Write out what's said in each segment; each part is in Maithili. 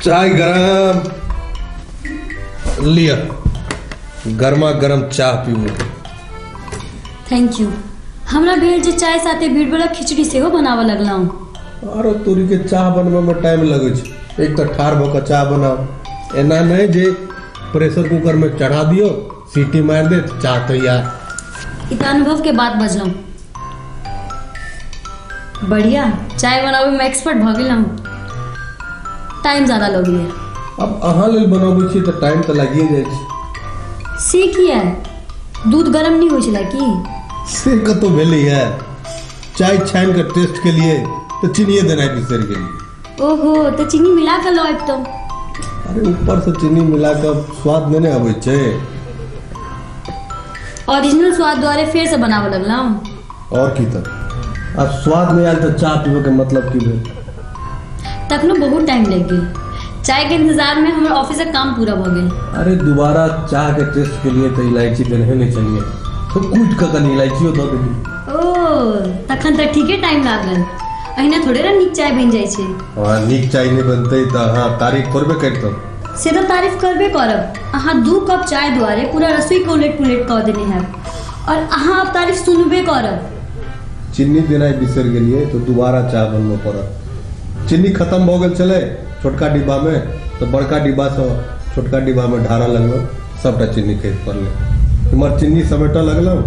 चाय गरम लिअ, गरमा गरम चाह पीबू। Thank you. हमरा भेल जे चाय साथे भीड़वला खिचड़ी सेहो बनाबऽ लगलहुँ। आरो तोरी के, चाह बनबै में टाइम लगै छै। एक तऽ ठाढ़ भऽ कऽ चाह बनाउ, एना नहि जे प्रेशर कुकर में चढ़ा दियौ, सीटी मारि देत, चाह तैयार। ई तऽ अनुभव के बात बजलहुँ। बढ़िया चाय बनाबै में एक्सपर्ट भऽ गेलहुँ। टाइम ज्यादा लगैया। अब अहाँ लेल बनबै छियै तऽ टाइम तऽ लागिए जाइ छै। से किया? दूध गरम नहि होइ छलै की? से कतहु भेलैए? चाय छानि कऽ टेस्ट केलियै तऽ चीनिए देनाइ बिसरि गेलियै। ओहो, तऽ चीनी मिला कऽ लऽ अबितहुँ। अरे, ऊपरसँ चीनी मिला कऽ स्वाद नहि ने अबै छै। ओरिजिनल स्वाद दुआरे फेरसँ बनाबऽ लगलहुँ। आओर की तऽ, आब स्वाद नहि आयल तऽ चाह पीबऽके मतलब की भेल? तखनो बहुत टाइम लागि गेल। चायके इंतजारमे हमर ऑफिसक काम पूरा भऽ गेल। अरे, दोबारा चाहके टेस्ट के लिए तऽ इलायची देने नहि छलियै, तऽ कूटि कऽ कनि इलायचियो दऽ देलियै। ओ, तखन तऽ ठीके टाइम लागल। अहिना थोड़े ने नीक चाय बनि जाइ छै। हँ, नीक चाय नहि बनतै तऽ अहाँ तारीफ थोड़बे करितहुँ। से तऽ तारीफ करबे करब। अहाँ 2 कप चाय दुआरे पूरा रसोईके उलट पुलट कऽ देने हैब आओर अहाँ आब तारीफ सुनबे करब। चीनी देनाइ बिसरि गेलियै तऽ दोबारा चाह बनबऽ पड़त। चीनी खतम भऽ गेल छलै छोटका डिब्बामे, तऽ बड़का डिब्बासँ छोटका डिब्बामे ढारऽ लगलहुँ, सभटा चीनी खसि पड़लै। इम्हर चीनी समेटऽ लगलहुँ,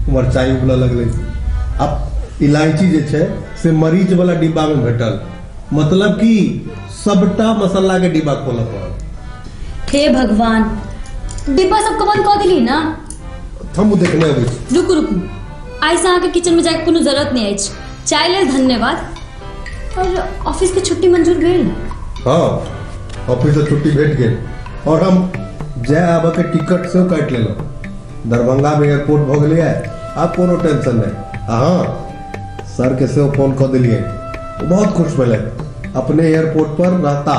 उम्हर चाय उबलऽ लगलै। आब इलायची जे छै से मरीचवला डिब्बामे भेटल, मतलब कि सभटा मसालाके डिब्बा खोलऽ पड़ल। हे भगवान, डिब्बा सबके बंद कऽ देली ने? हमहूँ देखने अबै छी। रुकू रुकू, आइसँ अहाँके किचनमे जाइके कोनो जरूरत नहि अछि। चाय लेल धन्यवाद। और ऑफिसके छुट्टी मंजूर भेल? हँ, ऑफिससँ छुट्टी भेट गेल और हम जाय आबऽके टिकट सेहो काटि लेलहुँ। दरभंगामे एयरपोर्ट भऽ गेलैए, आब कोनो टेंशन नहि। आ हँ, सरके सेहो फोन कऽ देलियै, ओ बहुत खुश भेलथि, अपने एयरपोर्ट पर रहता।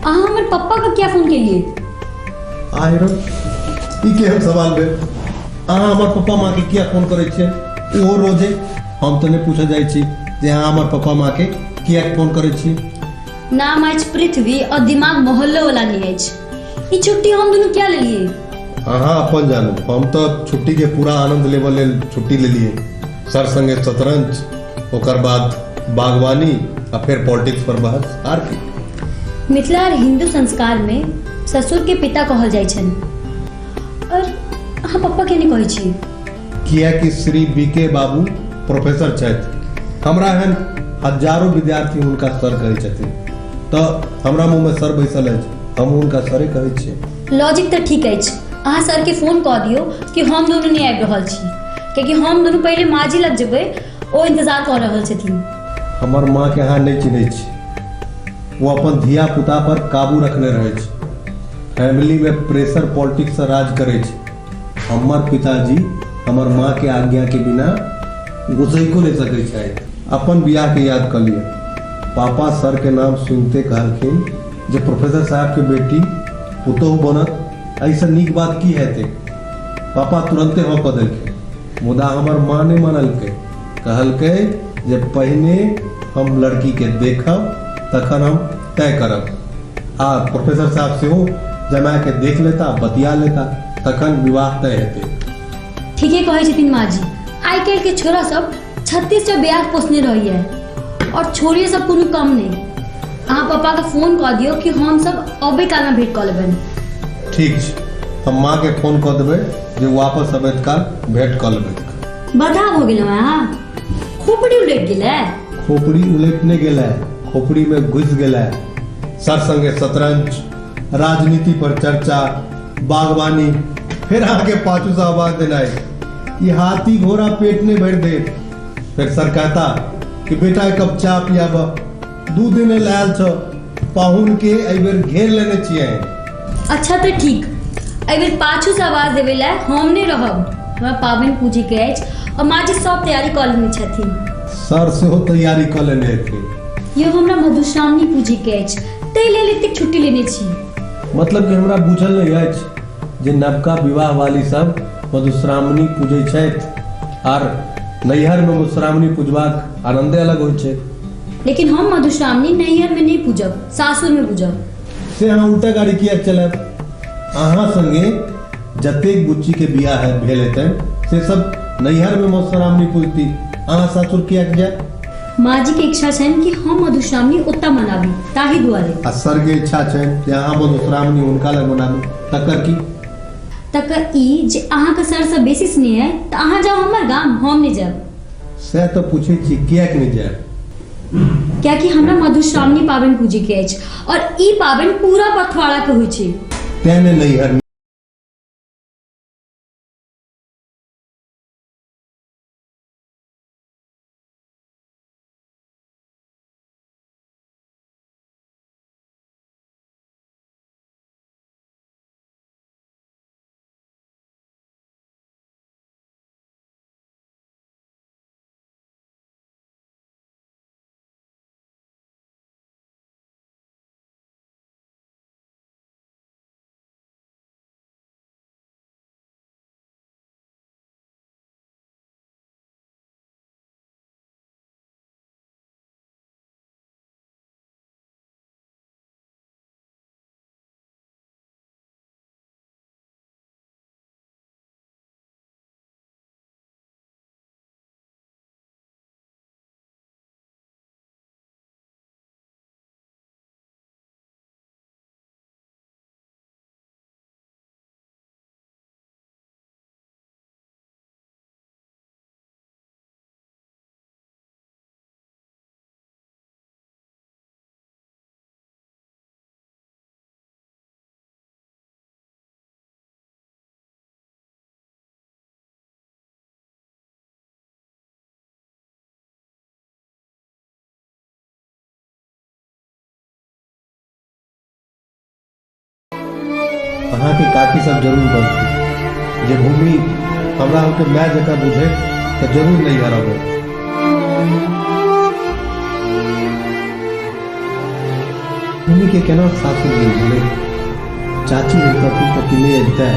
अहाँ हमर पप्पा के किया फोन केलियै? आहिरो, ई केहन सवाल भेल? अहाँ हमर पप्पा माँके किया फोन करै छियै, ओहो रोजे? हम तऽ नहि पूछऽ जाइ छी जे अहाँ हमर पप्पा माँके किया फोन करै छी। नाम अछि पृथ्वी और दिमाग मोहल्लो वाला नहीं अछि। ई छुट्टी हम दुनू क्या लेलिए? अहाँ अपन जानू, हम तऽ छुट्टीके पूरा आनंद लेबऽ लेल छुट्टी लेलियै। सर संगे शतरंज, ओकर बाद बागवानी आ फेर पॉलिटिक्स पर बहस, आर की। मिथिला और हिंदू संस्कार में ससुर के पिता कहल जाइ छनि, और अहाँ पप्पा के नहि कहै छी? किएकि श्री बी के बाबू प्रोफेसर छथि। हमरा एहन हजारो विद्यार्थी हुनका सर कहै छथिन, तऽ हमरा मुँहमे सर बैसल अछि, हम हुनका सरे कहै छियै। लॉजिक तऽ ठीक अछि। अहाँ सर के फोन कऽ दियौ कि हम दुनू नहि आबि रहल छी, कियाकि हम दुनू पहिले माँजी लग जेबै, ओ इंतजार कऽ रहल छथिन। हमर माँके अहाँ नहि चिन्है छी। ओ अपन धिया पुता पर काबू रखने रहै छै, फैमिलीमे प्रेशर पॉलिटिक्ससँ राज करै छै। हमर पिताजी हमर माँके आज्ञाके बिना घुसैको नहि सकै छथि। अपन बियाहके याद कऽ लिअ, पापा सरके नाम सुनिते कहलखिन जे प्रोफेसर साहबके बेटी पुतोहु बनत, एहिसँ नीक बात की हेतै? पापा तुरन्ते हँ कऽ देलखिन, मुदा हमर माँ नहि मानलकै। कहलकै जे पहिने हम लड़कीके देखब, तखन हम तय करब, आ प्रोफेसर साहब सेहो जमायके देख लेता, बतिया लेता, तखन विवाह तय हेतै। ठीके कहै छथिन माँ जी। आइ काल्हि के छोरा सब 36 टा ब्याह पोसने रहैया और छोड़िए सब कोनो कम नहि। अहाँ पापा के फोन कऽ दियौ कि हम सब अबै कालमे भेंट कऽ लेबनि। ठीक छै, हम माँके फोन कऽ देबै जे वापस अबैत काल भेंट कऽ लेबै। बधा भऽ गेलहुँ अहाँ, खोपड़ी उलटि गेलै। खोपड़ी उलटि नहि गेलै, खोपड़ीमे घुसि गेलै। सर संगे शतरंज, राजनीति पर चर्चा, बागवानी, फेर अहाँके पाछूसँ आवाज देनाइ, ई हाथी घोड़ा पेट नहि भरि देत। फेर सर कहता कि बेटा, एक कप चाह पियाब, 2 दिन लायल छौ, पाहुन के एहि बेर घेर लेने छियै। अच्छा तऽ ठीक, एहिबेर पाछूसँ आवाज देबै लए हम नहि रहब। हमरा पाबनि पूजैके अछि और माँ जी सब तैयारी कऽ लेने छथिन। सर सेहो तैयारी कऽ लेने हेथिन। यौ, हमरा मधुश्रावणी पूजैके अछि, ताहि लेल एतेक छुट्टी लेने छी। मतलब कि हमरा बुझल नहि अछि जे नवका विवाह वाली सब मधुश्रावणी पूजै छथि, आर नैहरमे मधुश्रावणी पूजबाक आनंदे अलग होइ छै। लेकिन हम मधुश्रावणी नैहर में नहीं पूजब, सासुर में पूजब। से अहाँ उल्टा गाड़ी किया चलायब? अहाँ संगे जतेक बुच्ची के बियाह है भेल हेतनि से सब नैहर में मधुश्रावणी पूजती, अहाँ सासुर किया जाए? माँ जी के इच्छा छनि कि हम मधुश्रावणी ओतऽ मनाबी, ताहि दुआरे। आ सर के इच्छा छनि जे अहाँ मधुश्रावणी हुनका लग मनाबी, तकर की? तकर ई जे अहाँके सर से बेसी स्नेह है तऽ अहाँ जाउ हमर गाम, हम नहीं जायब। से तऽ पूछै छी किएक नहि जायब? कियाकि हमरा मधुश्रावणी पाबनि पूजे के अछि और ई पाबनि पूरा पखवाड़ा के होइ छै। तें ने नैहर अहाँके काकी सब जरूर बजती जे भूमि हमरा होके my जकाँ बुझे तऽ जरूर नैहर अबै। भूमि के केना सासुर गेल भेलै? चाची रहितथिन तऽ कि नहि अबितै?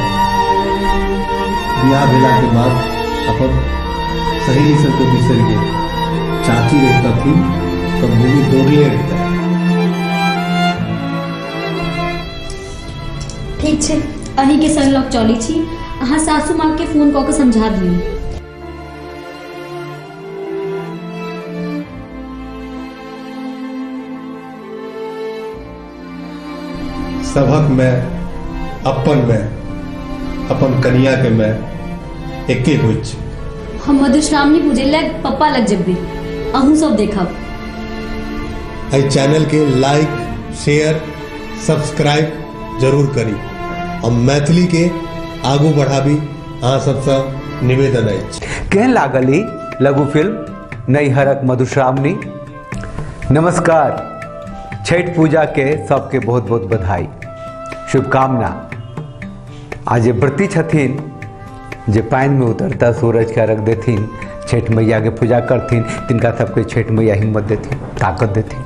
बियाह भेला के बाद अपन सहेली सबके बिसरि गेल। चाची रहितथिन तऽ भूमि दौड़ले अबितै। ठीक छै, अहीं के संग लग चलै छी। अहाँ सासू माँ के फोन कऽ के समझा दियौ। सभक मैं अपन मैं अपन कनिया के मैं एके होइ छै। हम मधुश्रावणी पूजे लए पप्पा लग जेबै, अहूँ सब देखब। एहि चैनल के लाइक शेयर सब्सक्राइब जरूर करी और मैथिली के आगू बढ़ाबी, अहाँ सबसँ निवेदन अछि। केहन लागल ई लघु फिल्म नैहरक मधुश्रावणी? नमस्कार, छठ पूजा के सबके बहुत बहुत बधाई, शुभकामना। आ जे व्रती छथिन जे पानिमे उतरता सूरज के अर्घ देथिन, छठ मैया के पूजा करथिन, तिनका सबके छठ मैया हिम्मत देथिन, ताकत देथिन।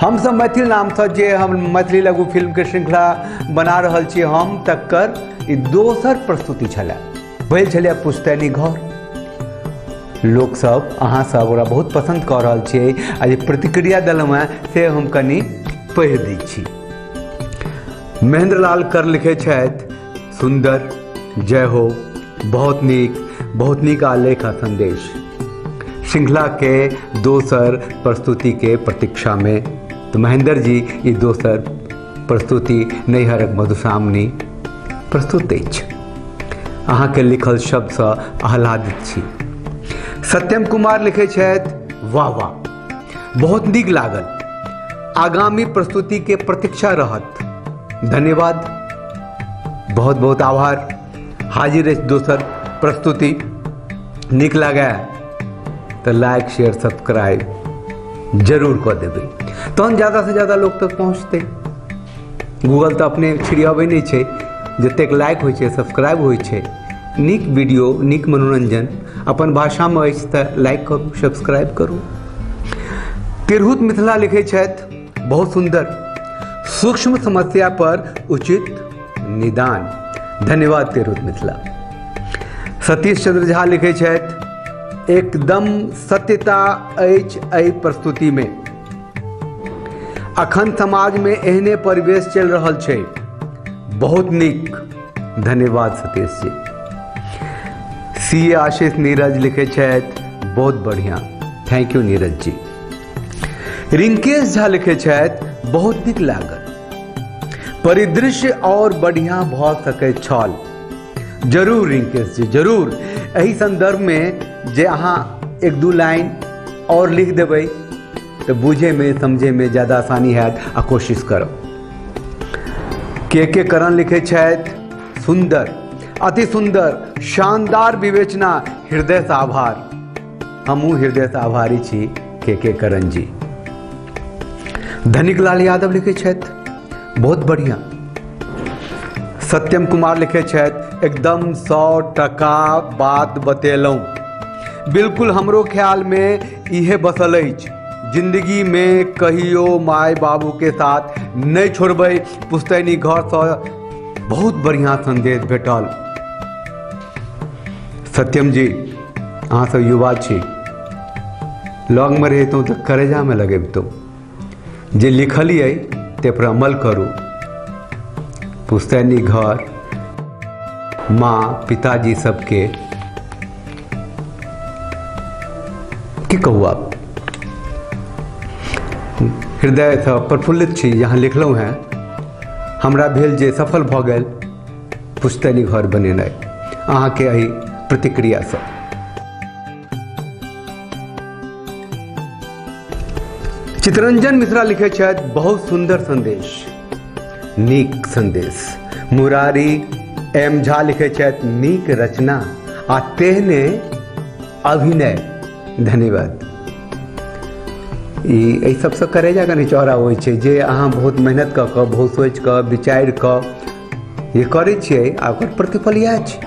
हम सब मैथिल नामसँ जे हम मैथिली लघु फिल्म के श्रृंखला बना रहल छी हम, तकर ई दोसर प्रस्तुति छलै। भेल छलै पुश्तैनी घर। लोक सब अहाँ सब ओकरा बहुत पसंद कऽ रहल छियै आ जे प्रतिक्रिया देलहुँ हेँ से हम कनि पढ़ि दै छी। महेंद्र लाल कर लिखै छथि, सुंदर, जय हो, बहुत नीक आलेख आ संदेश। श्रृंखला के दोसर प्रस्तुति के प्रतीक्षा में। तो महेंद्र जी ई दोसर प्रस्तुति नैहरक मधुश्रावणी प्रस्तुत अछि। अहाँके लिखल शब्दसँ आह्लादित छी। सत्यम कुमार लिखै छथि, वाह वाह, बहुत नीक लागल, आगामी प्रस्तुति के प्रतीक्षा रहत, धन्यवाद, बहुत बहुत आभार। हाजिर अछि दोसर प्रस्तुति। नीक लागै तऽ लाइक शेयर सब्सक्राइब जरूर कऽ देबै, तहन ज़्यादा से ज़्यादा लोग तक पहुँचतै। गूगल तऽ अपने छिड़ियाबै नहि छै, जतेक लाइक होइ छै सब्सक्राइब होइ छै। नीक वीडियो, नीक मनोरंजन अपन भाषामे अछि तऽ लाइक करू, सब्सक्राइब करू। तिरहुत मिथिला लिखै छथि, बहुत सुंदर, सूक्ष्म समस्या पर उचित निदान, धन्यवाद तिरहुत मिथिला। सतीश चंद्र झा लिखै छथि, एकदम सत्यता अछि एहि प्रस्तुति में, अखन समाजमे एहने परिवेश चलि रहल छै। बहुत नीक, धन्यवाद सतीश जी। सी आशीष नीरज लिखै छथि, बहुत बढ़िया, thank you Neeraj ji. Rinkesh Jha लिखै छथि, बहुत नीक लागल, परिदृश्य और बढ़िया भऽ सकैत छल। जरूर रिंकेश जी, जरूर। एहि संदर्भमे जे अहाँ एक दू लाइन और लिख देबै तऽ बुझैमे समझैमे ज्यादा आसानी हैत, आ कोशिश करब। के करण लिखै छथि, सुंदर, अति सुंदर, शानदार विवेचना, हृदयसँ आभार। हमहूँ हृदयसँ आभारी छी के करण जी। धनिक लाल यादव लिखै छथि, बहुत बढ़िया। सत्यम कुमार लिखै छथि, एकदम 100% बात बतेलहुँ, बिल्कुल हमरो ख्यालमे इहे बसल अछि, जिंदगी में कहियो माय बाबू के साथ नहीं छोड़बै, पुश्तैनी घरसँ बहुत बढ़िया संदेश भेटल। सत्यम जी, अहाँ सब युवा छी, लगमे रहितहुँ तऽ करेजामे लगेबितहुँ। जे लिखलियै ताहि पर अमल करू। पुश्तैनी घर, माँ पिताजी सबके की कहू, आप हृदयसँ प्रफुल्लित छी। यहाँ लिखलहुँ हेँ, हमरा भेल जे सफल भऽ गेल पुश्तैनी घर बनेनाइ अहाँके एहि प्रतिक्रियासँ। चितरंजन मिश्रा लिखै छथि, बहुत सुंदर संदेश, नीक संदेश। मुरारी एम झा लिखै छथि, नीक रचना आ तेहने अभिनय, धन्यवाद। ई एहि सबसँ करेजा कनि चौड़ा होइ छै जे अहाँ बहुत मेहनत कऽ कऽ, बहुत सोचि कऽ, विचारि कऽ जे करै छियै आ ओकर प्रतिफल इएह छै।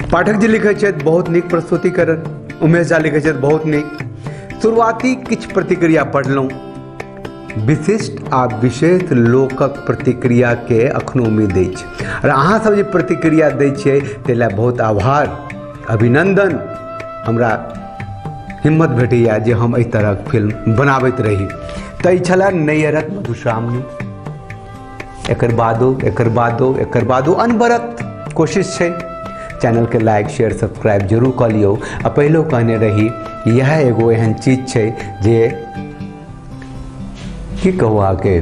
पाठक जी लिखै छथि, बहुत नीक प्रस्तुतिकरण। उमेश झा लिखै छथि, बहुत नीक। शुरुआती किछु प्रतिक्रिया पढ़लहुँ, विशिष्ट आ विशेष लोकक प्रतिक्रिया के अखनो उम्मीद अछि, और अहाँ सब जे प्रतिक्रिया दै छियै ताहि लए बहुत आभार, अभिनंदन। हमरा हिम्मत भेटैया जे हम एहि तरहक फिल्म बनाबैत रही। तऽ ई छलै नैहरक मधुश्रावणी। एकर बादो, एकर बादो, एकर बादो अनवरत कोशिश छै। चैनलके लाइक शेयर सब्सक्राइब जरूर कऽ लियौ। आ पहिलो कहने रही, इएह एगो एहन चीज छै जे की कहू अहाँके,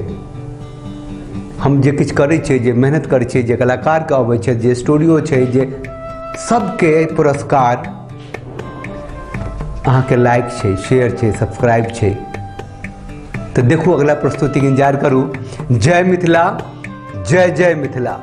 हम जे किछु करै छियै, जे मेहनत करै छियै, जे कलाकारके अबै छै, जे स्टूडियो छै, जे सबके पुरस्कार अहाँके लाइक छै, शेयर छै, सब्सक्राइब छै। तऽ देखू, अगला प्रस्तुतिके इंतजार करू। जय मिथिला, जय जय मिथिला।